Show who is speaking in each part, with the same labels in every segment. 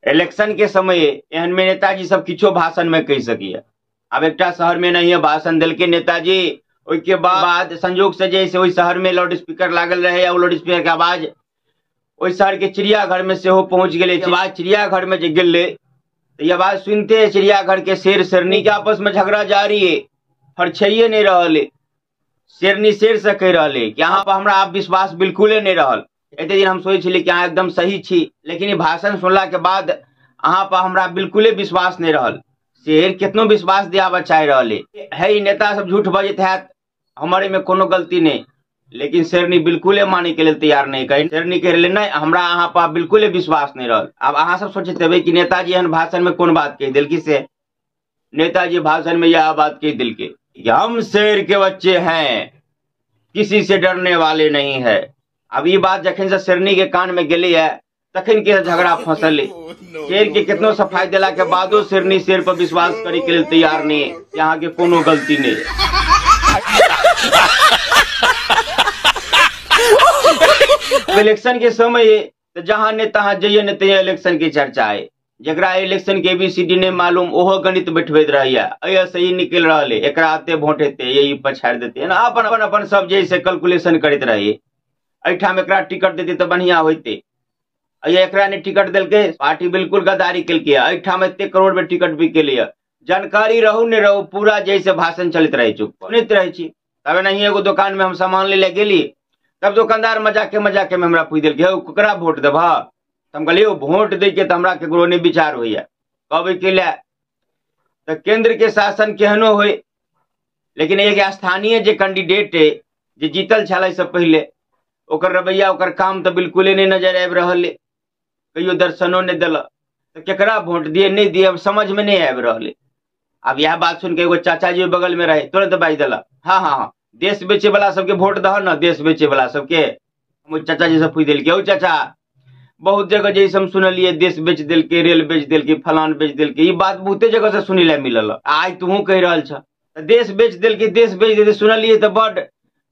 Speaker 1: Election के समय एहन में नेताजी सब किछो भाषण में कहि सकैया। आब एकटा शहर में नहीं भाषण देलकै नेताजी, ओहिके बाद संयोग से जे ओहि शहर में लाउड स्पीकर लागल रहे, आ लाउड स्पीकर के आवाज ओहि शहर के चिड़ियाघर में सेहो पहुंच गेलै। आवाज चिड़ियाघर में जे गेलै तऽ ई आवाज सुनते चिड़ियाघर के शेर शेरनी के आपस में झगड़ा जारी है, फरछैये नहीं रहल है। शेरनी शेर से कहि रहल है कि अहाँ पर हमरा आब विश्वास बिल्कुले नहीं रहल। एते दिन हम सोचै छलियै कि अहाँ एकदम सही छी, लेकिन ई भाषण सुनला के बाद अहाँ पर हमरा बिल्कुले विश्वास नहीं रहल। शेर केतनो विश्वास दियाबऽ चाहि रहल है, हे ई नेता सब झूठ बजैत हैत, हमर एहिमे कोनो गलती नहीं, लेकिन शेरनी बिल्कुले माने के लेल तैयार नहीं। कही शेरनी कहि रहलै नहीं, हमरा अहाँ पर बिल्कुले विश्वास नहीं रहल। आब अहाँ सब सोचैत हेबै कि नेताजी एहन भाषण में कोन बात कहि देलकी, से नेताजी भाषण में यह बात कहि देलकै कि हम शेर के बच्चे हैं, किसी से डरने वाले नहीं है। अब ई बात जखन से शेरनी के कान में गेली है तखन के झगड़ा फंसल। शेर के कितनो सफाई देला के बादो शेरनी शेर पर विश्वास करे के लेल तैयार नहीं, यहाँ के कोनो गलती नहीं। इलेक्शन के समय तो जहां ने तहां जइए ने तहिया इलेक्शन के चर्चा है। जकरा इलेक्शन के एबीसीडी नहीं मालूम ओहो गणित बैठबैत रहैया, एहि से ई निकलि रहल है, एकरा एते वोट हेतै, यही पछाड़ि देतै ना, अपन अपन अपन सब जे से कैलकुलेशन करैत रहै। एहिठाम एकरा टिकट देतै तऽ बढ़िया होइतै, एकरा नहि टिकट देलकै, पार्टी बिल्कुल गद्दारी केलकै, एहिठाम एते करोड़ में टिकट बिकेलै। जानकारी रहू नहि रहू पूरा जैसे भाषण चलैत रहै, चुप सुनैत रहै छी। तब एनाहिए एगो दोकान में हम सामान लै लए गेली, तब दोकानदार मजाके मजाके में हमरा पूछि देलकै, हौ ककरा वोट देबह? तऽ हम कहलियै वोट दै के तऽ हमरा केकरो नहि विचार होइया, कहबै के लए तऽ केंद्र के शासन केहनो होय, लेकिन एक स्थानीय जे कैंडिडेट है जे जीतल छलै से पहिले, ओकर रवैया ओकर काम तऽ बिल्कुले नहि नजर आबि रहल है, कहियो दर्शनो नहि देलक, तऽ केकरा वोट दिए नहि दिए अब समझ में नहीं आबि रहल है। आब इएह बात सुन के एगो चाचा जी बगल में रहे, तुरंत बाजि देलक, हाँ हाँ हाँ देश बेचे वाला सबके वोट दह न, देश बेचे वाला सबके। हम चाचा जी से पूछि देलकै, हौ चाचा बहुत जगह जैसे हम सुनलियै देश बेच देलकै, रेल बेच देलकै, फलान बेच देलकै, ई बात बहुते जगह से सुनै लए मिलल, आइ तूहू कहि रहल छह देश बेच देलकै, देश बेच देलकै सुनलियै तऽ बड,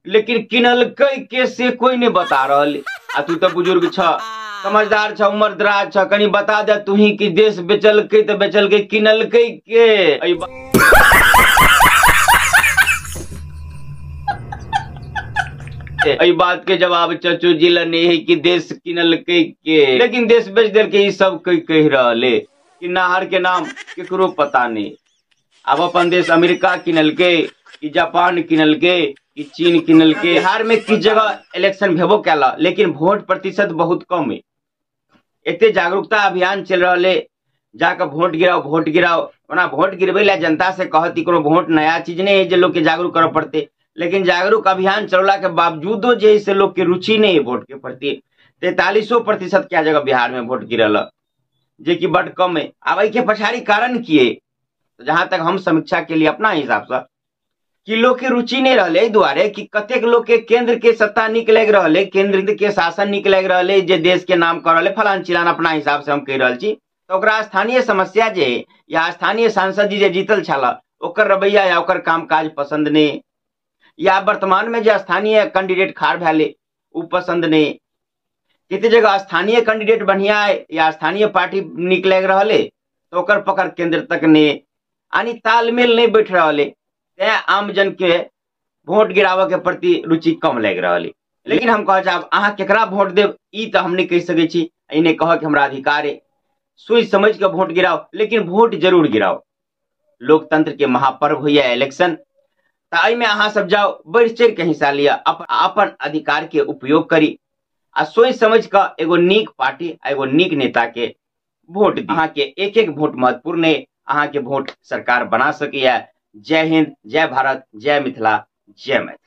Speaker 1: लेकिन किनलकै के से कोई नहीं बता रहल। आ तू तऽ बुजुर्ग छह, समझदार छह, उम्र दराज छह, कनि बता दे तूही कि देश बेचलकै तऽ बेचलकै, किनलकै के? एहि बात के जवाब चचू जी लए नहीं है कि देश किनलकै के, लेकिन देश बेच देलकै ई सब कहि रहल है कि नहर के नाम केकरो पता नहीं। आब अपन देश अमेरिका किनलकै कि जापान किनलकै कि चीन किनलकै। बिहार में किछु जगह इलेक्शन भेबो कैल, लेकिन वोट प्रतिशत बहुत कम है। एते जागरूकता अभियान चलि रहल है, जाके वोट गिराओ वोट गिराओ। ओना वोट गिरबै लए जनता से कहत कोनो वोट नया चीज नहीं है जे लोग के जागरूक करऽ पड़तै, लेकिन जागरूक अभियान चलौला के बावजूदो जे से लोग के रुचि नहीं है वोट के प्रति। 43% क्या जगह बिहार में वोट गिरल, जे कि बड कम है। आब एहि के पछाड़ी कारण की है, जहां तक हम समीक्षा के लिए अपना हिसाब से कि लोग के रुचि नहीं रहले, एहि दुआरे कि कतेक लोग के केंद्र के सत्ता निक लागि रहल है, केंद्र के शासन निक लागि रहल है, जे देश के नाम कर रहल है फलान चिलान अपना हिसाब से हम कहि रहल छी, तऽ ओकरा स्थानीय समस्या जे या स्थानीय सांसद जी जे जीतल छल ओकर रवैया या ओकर काम काज पसंद नहीं, या वर्तमान में जे स्थानीय कैंडिडेट खाड़ भेलै ओ पसंद नहीं। कते जगह स्थानीय कैंडिडेट बढ़िया है या स्थानीय पार्टी निक लागि रहल है तऽ ओकर पकड़ केंद्र तक नहीं, यानी तालमेल नहीं बैठ रहल है, तें आमजन के वोट गिराबऽ के प्रति रुचि कम लागि रहल है। लेकिन हम कहऽ चाहब अहाँ केकरा वोट देब ई तऽ हम नहि कहि सकै छी, ई नहि कहऽ के हमरा अधिकार है। सोचि समझि कऽ वोट गिराउ, लेकिन वोट जरूर गिराउ। लोकतंत्र के महापर्व होइया इलेक्शन, तऽ एहिमे अहाँ सब जाउ, बढ़ि चढ़ि के हिस्सा लिअ, अपन अधिकार के उपयोग करी आ सोचि समझि कऽ एगो नीक पार्टी आ एगो नीक नेता के वोट दी। अहाँ के एक एक वोट महत्वपूर्ण है, अहाँ के वोट सरकार बना सकैया। जय हिंद, जय भारत, जय मिथिला, जय मैथिली।